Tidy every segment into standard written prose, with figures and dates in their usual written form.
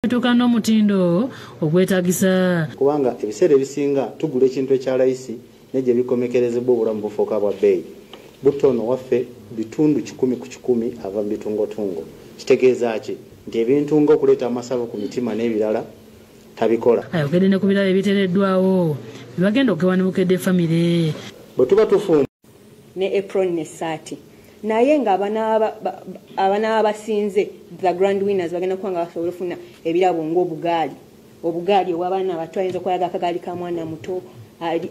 Bituuka n'omutindo ogwetaagisa. Kubanga ebiseera ebisinga tugula ekintu ekya layisi, naye gye bikomekerezebwa obulamu bufuuka bwa bbeeyi. Butto ono owaffe bitundu 100% ava mu bitungotungo. Kitegeeza ki? Nti ebintu ng'okuleeta amasavu ku mitima n'ebirala tabikola. Ayogedde ne ku birabo ebiteereddwawo bye bagenda okugewa ne Bukedde Famire. Bwe tuba tufumba. Ne apron n'essaati, naye nga abanaaba basinze, the grand winners, bagenda kuba nga basobola ofuna ebirabo ng'obugaali, obugaali obw'abaana abato, ayinza okwalaga akagaali ka mwana muto,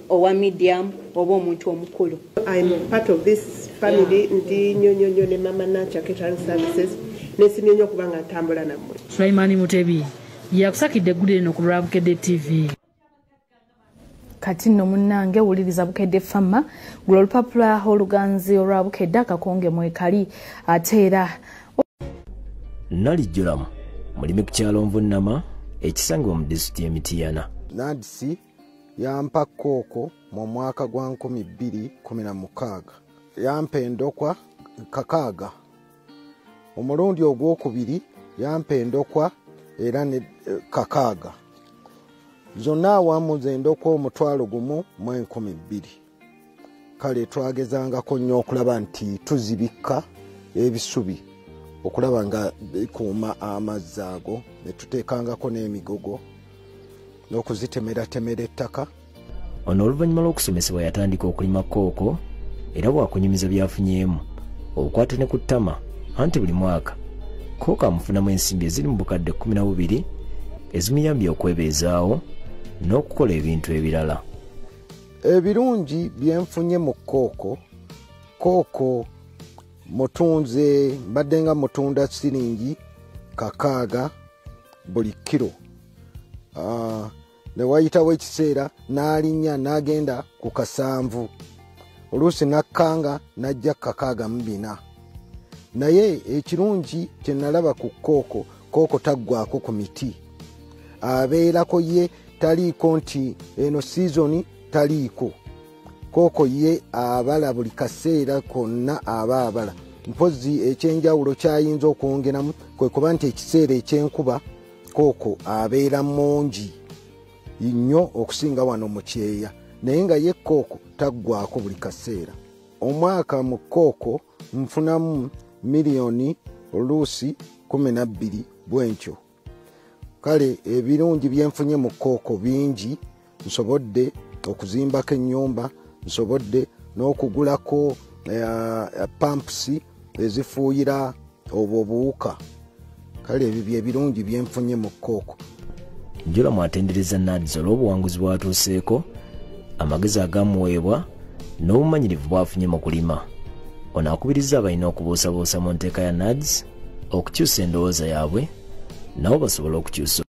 owa medium oba omuntu omukulu. I'm part of this family. Ndi nnyo nnyo nnyo ne Mama Nacha Catering Services. Nesimye nnyo okuba nga ntambula nammwe. Sulaiman Mutebi yakusakidde eggulire lino ku lwa Bukedde TV. Kati nno munnange, wuliriza Bukedde Fama. Gula olupapula oluganzi olwa Bukedde, akakonge mwekali ate era Nalijjulamu mulimi ku kyalo Nvunnama ekisangibwa mu disitulikiti y'e Mityana. NAADS yampa kooko mu mwaka gwa 2016, yampa endokwa 6. Omulundi ogwokubiri yampa endokwa era ne 6. Zonna awamu zendokwa 12,000. Kale twagezangako nnyo okulaba nti tuzibikka ebisubi okulaba nga bikuuma amazzi ago, ne tuteekangako n'emigogo n'okuzitemeeratemera ettaka. Ono oluvannyuma lw'okusomesebwa yatandika okulima kooko, era bw'akunyumiza by'afunyeemu obukwate ne ku ttama, anti buli mwaka kooko amufunamu ensimbi eziri mu bukadde 12 ezimuyambye okwebeezaawo n'okukola ebintu ebirala. Ebirungi byenfunye mu kooko, kooko mutunze, mbadde nga mutunda siringi 6 buli kiro. Ne wayitawo ekiseera n'alinnya n'agenda ku 7, oluusi nakkanga n'ajja 64. Naye ekirungi kye nalaba ku kooko, kooko taggwako ku miti, abeerako ye, taliiko nti eno sizoni taliiko. Kooko ye abala buli kaseera konna, aba abala. Mpozzi ekyenjawulo kyayinza okwongeramu kwe kuba nti ekiseera ekyenkuba kooko abeera mungi nnyo okusinga wano mu kyeya, naye nga ye kooko taggwako buli kaseera. Omwaka mu kooko nfunamu miliyoni oluusi 12 bwentyo. Kale ebirungi byenfunye mu kooko bingi. Nsobodde okuzimbako ennyumba, nsobodde n'okugulako pumps ezifuuyira obwo obuwuka. Kale ebyo bye birungi byenfunye mu kooko. Njulamu atendereza NAADS olw'obuwanguzi bw'atuuseeko, amagezi agamuweebwa n'obumanyirivu bw'afunye mu kulima. Ono akubiriza abalina okubuusabuusa mu nteeka ya NAADS okukyusa endowooza yaabwe, nabo basobole okukyusa.